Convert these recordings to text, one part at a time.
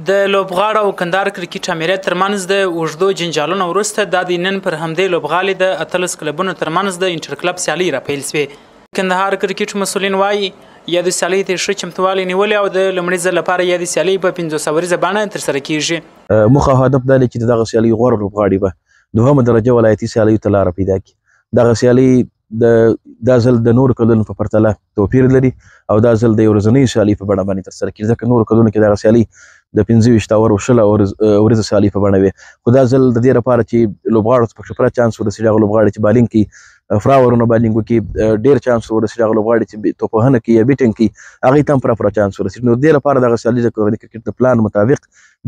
د لوبغاړو او کندهار کرکټ امیریت ترمنځ د اوږدو جنجالونو وروسته دا د نن پر همدې لوبغالي د 18 کلبونو ترمنځ د انټر کلب سیالۍ راپیل شوې. کندهار کرکټ مسولین وایي یادې سیالۍ ته ښه چمتووالی نیولی او د لومړي ځل لپاره یادې سیالۍ په 50 اوریزه بڼه ترسره کیږي. موخه هدف دا دی چې دغه سیالۍ غوره لوبغاړي به دوهمه درجه ولایتي سیالیو ته لاره پیدا کړي. دغه سیالۍ د دا ځل د نورو کلونو په پرتله توپیر لري او دا ځل د یو ورځنۍ سیالۍ په بڼه باندې ترسره کیږي، ځکه نورو کلونو کې دغه سیالۍ د 25 اوور او 20 اوریزه سیالۍ په بڼه وي، خو دا ځل د دې لپاره چې لوبغاړو ته پکې پوره چانس ورسېږي، هغه لوبغاړي چې بالینګ کوي پوره اورونه بالینګ وکړي، ډېر چانس ورسېږي، هغه لوبغاړي چې توپوهنه کوي یا بیټینګ کوي هغوی ته هم پوره پوره چانس ورسېږي. نو د دې لپاره دغه سیالي د کورني کرکټ د پلان مطابق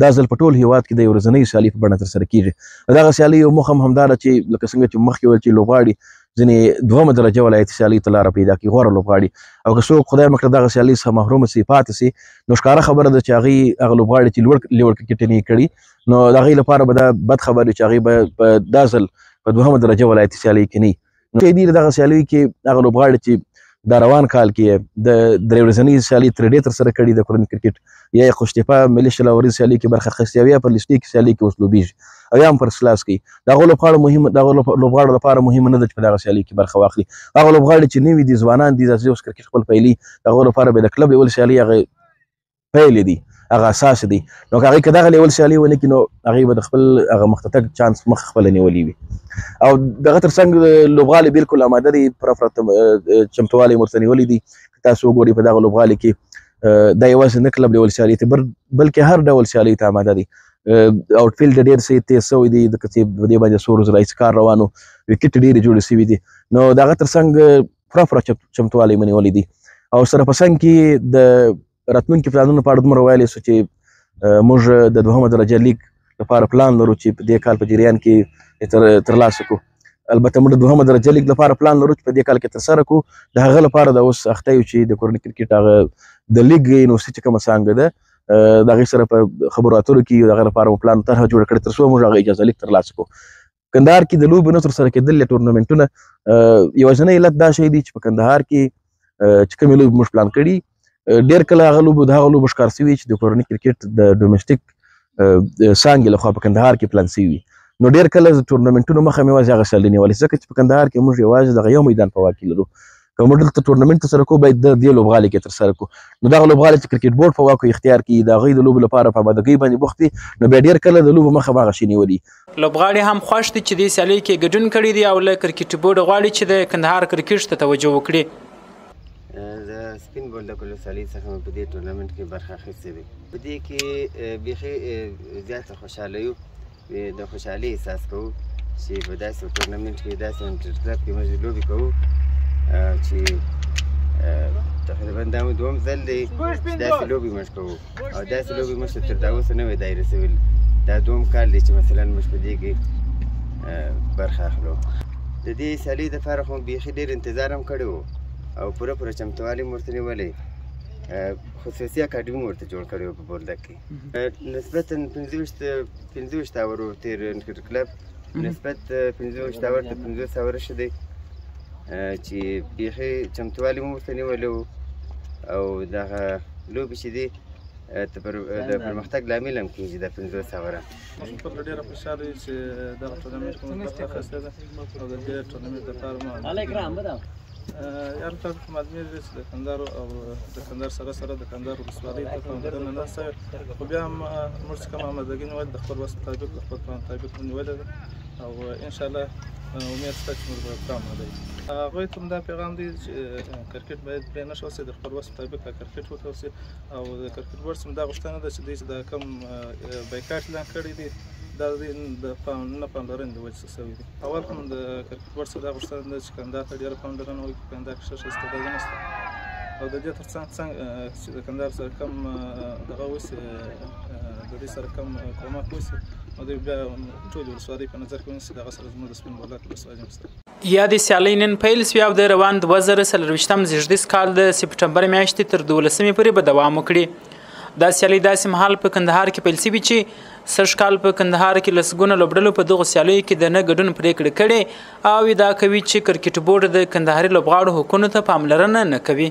دا ځل په ټول هیواد کې د یو ورځنۍ سیالۍ په بڼه ترسره کیږي. دغه سیالۍ یو موخه هم همدا ده چې لکه څنګه چې مخکې ویل چې لوبغاړي ځینې دوهمه درجه ولایتي سیالۍ ته لاره پیدا کړي، غوره لوبغاړي، او که څوک خدای مه کړه دغه سیالۍ څخه محروم سي پاتې سي نو ښکاره خبره ده چې هغوی هغه لوبغاړي چې لوړ لیول کرکټ یې کړي نو د هغوی لپاره به دا بد خبر وي چې هغوی به په دا ځل په دوهمه درجه ولایتي سیالۍ کې نه وي. نو دې دغه سیالۍ کې هغه لوبغاړي چې دا روان کال کې د درې ورځنۍ سیالۍ تر ډېر ترسره کړي د کورني کرکټ یا یې قوشتېپه ملي 20 اوریزه سیالۍ کې برخه اخیستې او یا په لیستې کې سیالۍ کې اوس لوبېږي او یا هم پر سلاس کوي، د هغو لوبغاړو مهم د هغو لوبغاړو لپاره مهمه نه ده چې په دغه سیالۍ کې برخه واخلي. هغه لوبغاړي چې نوي دي، ځوانان دي، داسې اوس کرکټ خپل پیلي، د هغو لپاره به د کلب لیول سیالۍ هغه پیل دي، هغه اساس دي، نو که هغوی که دغه لیول سیالۍ ونه کړي نو هغوی به د خپل هغه مخته تګ چانس مخ خپله نیولې وي. او دغه ترڅنګ لوبغالی بالکل اماده دی، پوره پوره چمتووالی یې ورته نیولی دی. که تاسو وګورئ په دغه لوبغالي کې دا یوازې نه کلب لیول سیالۍ ته بلکې هر ډول سیالۍ ته اماده دی. اوټ فیلډ ډېر څه تېز سوی دی، ځکه چې په دې باندې څو ورځې راهیسې کار روان و، ویکټ ډېرې جوړې سوي دي، نو د هغه ترڅنګ پوره پوره چمتووالی مو نیولی دی. او سره په څنګ کې د راتلونکي پلانونو په اړه دومره ویلی سو چې موږ د دوهمه درجه لیګ لپاره پلان لرو چې په دې کال په جریان کې ترلاسه کړو. البته موږ د دوهمه درجه لیګ لپاره پلان لرو چې په دې کال کې ترسره کړو. د هغه لپاره د اوس اخته یو چې د کورني کرکټ هغه د لیګ یونیورسټي چې کومه څانګه ده د هغې سره په خبرو اترو کې د هغه لپاره مو پلان طرحه جوړه کړې تر څو موږ هغه اجازه لیک ترلاسه کړو. کندهار کې د لوبو نه ترسره کېدل یا ټورنمنټونه یوازینی علت دا شی دی چې په کندهار کې چې کومې لوبې موږ پلان کړي ډېر کله هغه لوبو د هغه لوبو ښکار سوي چې د کورني کرکټ د ډومېسټیک څانګې لخوا په کندهار کې پلان سوي وي، نو ډېر کله د ټورنمنټونو مخه مې یوازې هغه سیالۍ نیولې، ځکه چې په کندهار کې موږ یوازې دغه یو میدان په واک کې لرو. که موږ دلته ټورنمنټ ترسره کوو باید د دې لوبغالي کې ترسره کړو، نو دغه لوبغالي چې کرکټ بورډ په واک اختیار کړي د هغوی د لوبو لپاره په آمادګۍ باندې بوخت دي، نو بیا ډېر کله د لوبو مخه به هغه شي نیولي. لوبغاړي هم خوښ دي چې دې سیالۍ کې ګډون کړی دی او له کرکټ بورډ غواړي چې د کندهار کرکټ ته توجه وکړي. د سپین بولدک ولسوالۍ څخه مې په دې ټورنمنټ کې برخه اخیستې ده. په دې کې بیخي زیاته خوشحاله یو، د خوشحالۍ احساس کوو چې په داسې ټورنمنټ کې داسې انټر کلب کې موږ لوبې کوو چې تقریبا دا مو دوهم ځل دی چې داسې لوبې موږ کوو او داسې لوبې موږ ته تر دا اوسه نه وې دایره سوي. دا دوهم کال دی چې مثلا موږ په دې کې برخه اخلو. د دې سیالۍ دپاره خو بیخي ډېر انتظار هم کړی و او پوره پوره چمتووالی مو ورته نیولی، خصوصي اکاډمي مو ورته جوړ کړی و په بولدک کې. نسبتاً 25 اوورو تېر انټر کلب نسبت 25 اوور ته 50 اووره ښه دی چې بیخي چمتووالی مو ورته نیولی و او دغه لوبې چې دي د پرمختګ لامل هم کېږي د 50 اووره. موږ خپله ډېره خوشحاله یو چې دغه ټورنمنټ کې موږ برخه اخیستې ده او د دې ټورنمنټ دپاره مو یار تاسو ته معلومېږي چې د کندهار او د کندهار سره سره د کندهار ولسوالۍ ته پاملرنه نه سوې، خو بیا هم موږ چې کومه آمادګي نیولې د خپل وس مطابق د خپل توان مطابق مو نیولې ده او انشاءالله امید شته چې موږ به پوره آماده یو. هغوی ته هم دا پیغام دی چې کرکټ باید پرې نه ښول سي، د خپل وس مطابق کرکټ وکړل سي او د کرکټ بورډ څخه دا غوښتنه ده چې دوی چې دا کوم بایکاټ اعلان کړی دی دا د نه پاملرنې د وجې څخه سوی دی. اول هم د کرکټ بورډ څخه دا غوښتنه ده چې کندهار ته ډېره پاملرنه وکړي، کندهار کې ښه ښه استعدادونه شته او د دې تر څنګ چې د کندهار سره کم دغه وسي، د دې سره کم کومک وسي، نو دوی بیا ټولې ولسوالۍ په نظر کې ونیسي، دغه سره زموږ د سپین بولدک ولسوالي هم شته. یادې سیالۍ نن پیل شوې او د روان 2024 زېږدیز کال د سپټمبر میاشتې تر 12 پورې به دوام وکړي. دا سیالۍ داسې مهال په کندهار کې پیل شوي چې سږ کال په کندهار کې لسګونه لوبډلو په دغو سیالیو کې د نه ګډون پرېکړه کړې او ادعا کوي چې کرکټ بورډ د کندهاري لوبغاړو حقونو ته پاملرنه نه کوي.